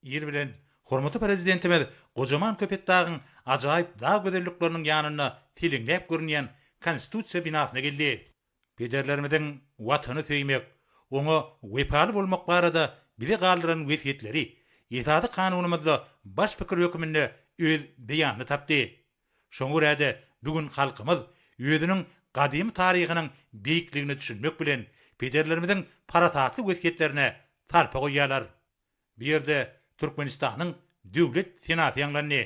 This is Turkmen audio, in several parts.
Ir bilen hormatly Prezidentimiz gojaman Köpetdagyň ajaýyp dag gözellikleriniň ýanynda seleňläp görünýän Konstitusiýa binasyna geldi. Pederlerimiziň Watany söýmek, oňa wepaly bolmak barada bize galdyran wesýetleri Esasy Kanunymyzda baş pikir hökmünde öz beýanyny tapdy. Şoňa görä-de, bu gün halkymyz özüniň gadymy taryhynyň beýikligine düşünmek bilen, pederlerimiziň parasatly wesýetlerine sarpa goýýarlar. Bu ýerde Türkmenistanyň Döwlet senasy ýaňlandy.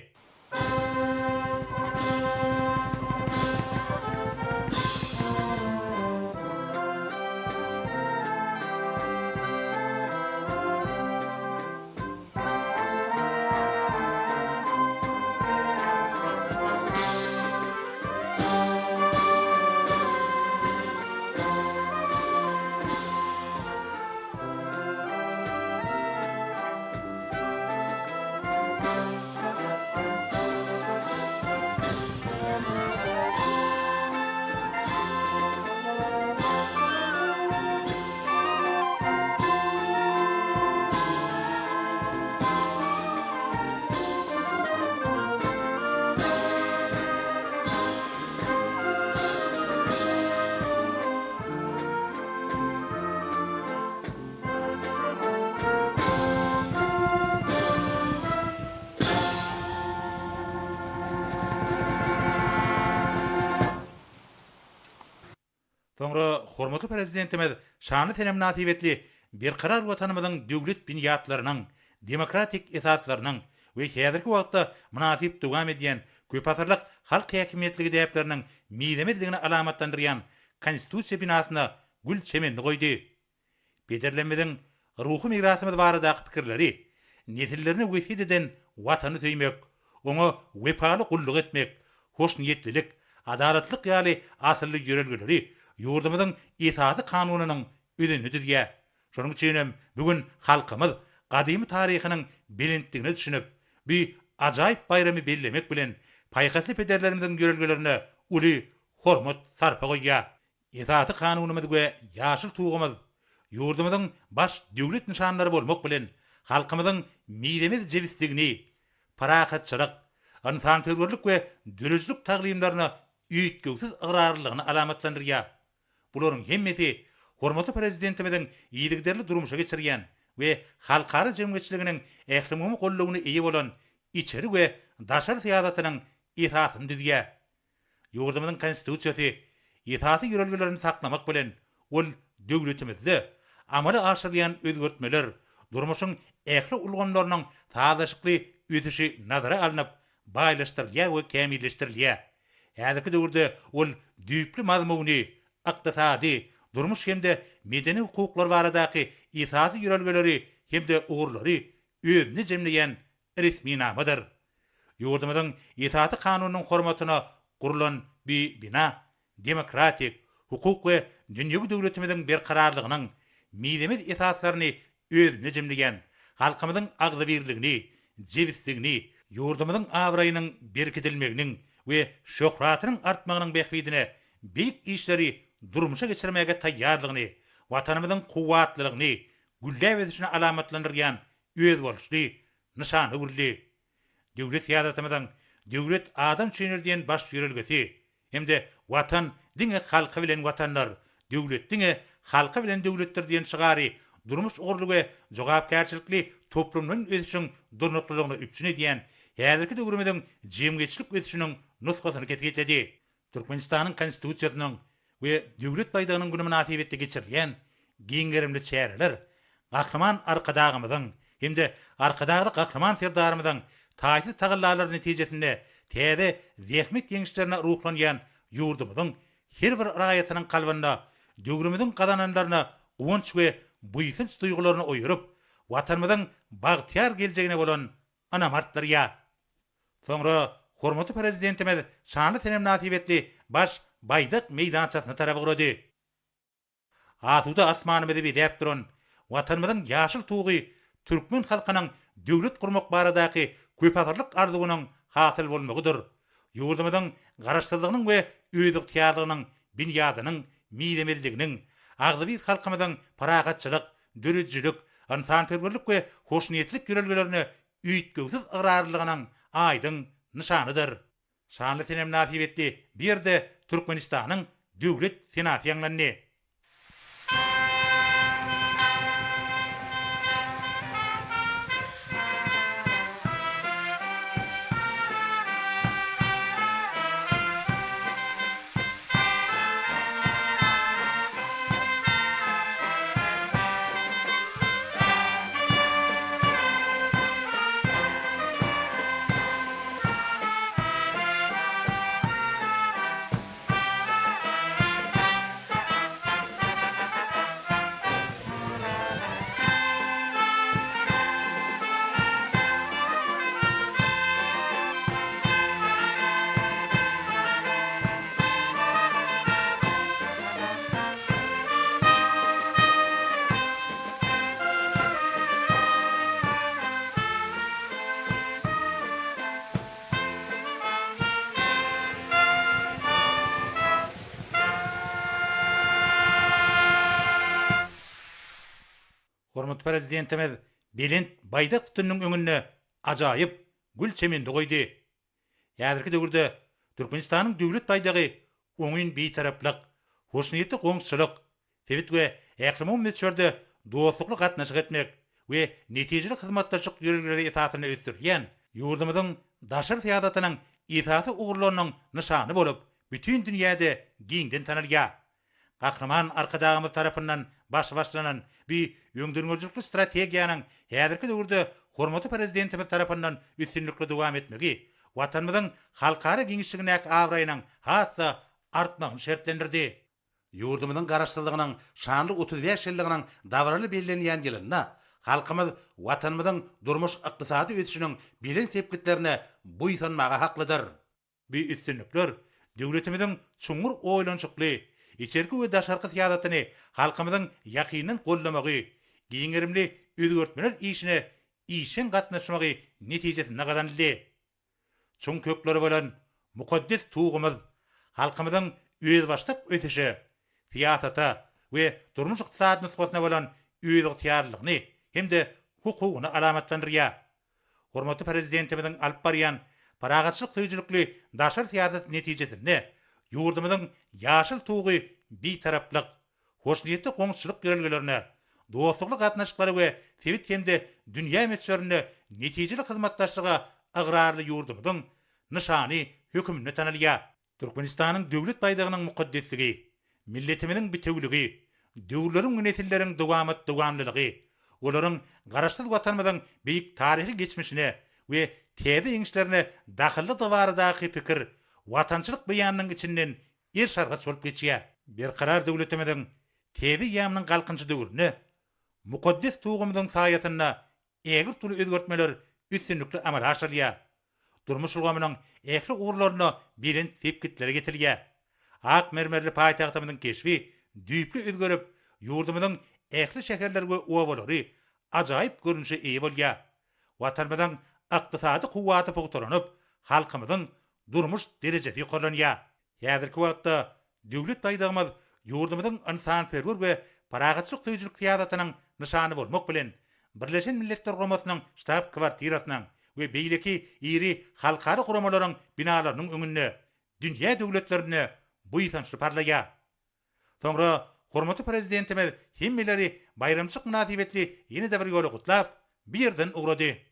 Soňra hormatly Prezidentimiz şanly sene mynasybetli Berkarar Watanymyzyň döwlet binýatlarynyň, demokratik esaslarynyň we häzirki wagtda mynasyp dowam edýän köpasyrlyk halk häkimiýetligi däpleriniň mizemezligini alamatlandyrýan Konstitusiýa binasyna gül çemenini goýdy. Pederlerimiziň ruhy mirasymyz baradaky pikirleri, nesillerine wesýet eden Watany söýmek, oňa wepaly gulluk etmek, hoşniýetlilik, adalatlylyk ýaly asylly ýörelgeleri ýurdumyzyň Esasy Kanunynyň özenini düzýär. Şonuň üçin hem bu gün halkymyz gadymy taryhynyň belentligine düşünip, bu ajaýyp baýramy bellemek bilen, paýhasly pederlerimiziň ýörelgelerine uly hormat-sarpa goýýar. Esasy Kanunymyz we ýaşyl Tugumyz ýurdumyzyň baş döwlet nyşanlary bolmak bilen, halkymyzyň mizemez jebisligini, parahatçylyk, ynsanperwerlik we döredijilik taglymlaryna üýtgewsiz ygrarlylygyny alamatlandyrýar. Bularyň hemmesi hormatly Prezidentimiziň yzygiderli durmuşa geçirýän we halkara jemgyýetçiliginiň ählumumy goldawyna eýe bolan içeri we daşary syýasatynyň esasyny düzýär. Ýurdumyzyň Konstitusiýasy esasy ýörelgelerini saklamak bilen, ol döwletimizde amala aşyrylýan özgertmeler, durmuşyň ähli ulgamlarynyň sazlaşykly ösüşi nazara alnyp, baýlaşdyrylýar we kämilleşdirilýär. Häzirki döwürde ol düýpli mazmuny, ykdysady, durmuş hem-de medeni hukuklar baradaky esasy ýörelgeleri hem-de ugurlary özünde jemleýän resminamadyr. Ýurdumyzyň Esasy Kanunynyň hormatyna gurlan bu bina demokratik, hukuk we dünýewi döwletimiziň berkararlygynyň mizemez esaslaryny özünde jemleýän, halkymyzyň agzybirligini, jebisligini, ýurdumyzyň abraýynyň berkidilmeginiň we şöhratynyň artmagynyň bähbidine beýik işleri durmuşa geçirmäge taýýarlygyny, Watanymyzyň kuwwatlylygyny, gülläp ösüşini alamatlandyrýan özboluşly nyşana öwrüldi. Döwlet syýasatymyzyň Döwlet adam üçindir diýen baş ýörelgesi hem-de Watan diňe halky bilen Watandyr, döwlet diňe halky bilen döwletdir diýen şygary durmuş ugurly we jogapkärçilikli toplumlaýyn ösüşiň durnuklylygyny üpjün edýän häzirki döwrümiziň jemgyýetçilik ösüşiniň nusgasyny kesgitledi. Türkmenistanyň Konstitusiýasynyň we Döwlet baýdagynyň güni mynasybetli geçirilýän giň gerimli çäreler Gahryman Arkadagymyzyň hem-de Arkadagly Gahryman Serdarymyzyň taýsyz tagallalary netijesinde täze zähmet ýeňişlerine ruhlanýan ýurdumyzyň her bir raýatynyň kalbynda döwrümiziň gazananlaryna guwanç we buýsanç duýgularyny oýaryp, Watanymyzyň bagtyýar geljegine bolan ynamy artdyrýar. Soňra hormatly Prezidentimiz şanly sene mynasybetli Baş baýdak meýdançasyna tarap ugrady. Asuda asmanymyzy bezäp duran Watanymyzyň ýaşyl Tugy türkmen halkynyň döwlet gurmak baradaky köpasyrlyk arzuwynyň hasyl bolmagydyr, ýurdumyzyň Garaşsyzlygynyň we özygtyýarlygynyň binýadynyň mizemezliginiň, agzybir halkymyzyň parahatçylyk, döredijilik, ynsanperwerlik we hoşniýetlilik ýörelgelerine üýtgewsiz ygrarlylygynyň aýdyň nyşanydyr. Şanly sene mynasybetli bu ýerde Türkmenistanyň Döwlet senasy ýaňlandy. Hormatly Prezidentimiz belent baýdak sütüniniň öňünde ajaýyp gül çemenini goýdy. Häzirki döwürde Türkmenistanyň Döwlet baýdagy oňyn Bitaraplyk, hoşniýetli goňşuçylyk, sebit we ählumumy möçberde dostlukly gatnaşyk etmek we netijeli hyzmatdaşlyk ýörelgeleri esasynda ösdürilýän ýurdumyzyň daşary syýasatynyň esasy ugurlarynyň nyşany bolup, bütin dünýäde giňden tanalýar. Gahryman Arkadagymyz tarapyndan başy başlanan bu öňdengörüjilikli strategiýanyň häzirki döwürde hormatly Prezidentimiz tarapyndan üstünlikli dowam etmegi Watanymyzyň halkara giňişligindäki abraýynyň has-da artmagyny şertlendirdi. Ýurdumyzyň Garaşsyzlygynyň şanly 35 ýyllygynyň dabaraly bellenýän ýylynda halkymyz Watanymyzyň durmuş-ykdysady ösüşiniň belent sepgitlerine buýsanmaga haklydyr. Bu üstünlikler döwletimiziň çuňňur oýlanyşykly içerki we daşarky syýasatyny halkymyzyň ýakyndan goldamagy, giň gerimli özgertmeler işine işjeň gatnaşmagy netijesinde gazanyldy. Çuň kökleri bolan mukaddes Tugumyz halkymyzyň özbaşdak ösüşe, syýasata we durmuş-ykdysady nusgasyna bolan özygtyýarlylygyny hem-de hukugyny alamatlandyrýar. Hormatly Prezidentimiziň alyp barýan parahatçylyk söýüjilikli daşary syýasaty netijesinde ýurdumyzyň ýaşyl Tugy Bitaraplyk, hoşniýetli goňşuçylyk ýörelgelerine, dostlukly gatnaşyklara we sebit hem-de dünýä möçberinde netijeli hyzmatdaşlyga ygrarly ýurdumyzyň nyşany höküminde tanalýar. Türkmenistanyň Döwlet baýdagynyň mukaddesligi, milletimiziň bitewüligi, döwürleriň we nesilleriň dowamat-dowamlylygy, olaryň Garaşsyz Watanymyzyň beýik taryhy geçmişine we täze ýeňişlerine dahyllydygy baradaky pikir watançylyk beýanynyň içinden eriş-argaç bolup geçýär. Berkarar döwletimiziň täze eýýamynyň Galkynyşy döwründe mukaddes Tugumyzyň saýasynda ägirt uly özgertmeler üstünlikli amala aşyrylýar. Durmuş ulgamynyň ähli ugurlarynda belent sepgitlere ýetilýär. Ak mermerli paýtagtymyzyň keşbi düýpli özgerip, ýurdumyzyň ähli şäherleri we obalary ajaýyp görnüşe eýe bolýar. Watanymyzyň ykdysady kuwwaty pugtalanyp, halkymyzyň durmuş derejesi ýokarlanýar. Häzirki wagtda Döwlet baýdagymyz ýurdumyzyň ynsanperwer we parahatçylyk söýüjilik syýasatynyň nyşany bolmak bilen, Birleşen Milletler Guramasynyň ştab-kwartirasynyň we beýleki iri halkara guramalaryň binalarynyň öňünde, dünýä döwletlerinde buýsançly parlaýar. Soňra hormatly Prezidentimiz hemmeleri baýramçylyk mynasybetli ýene-de bir ýola gutlap, bu ýerden ugrady.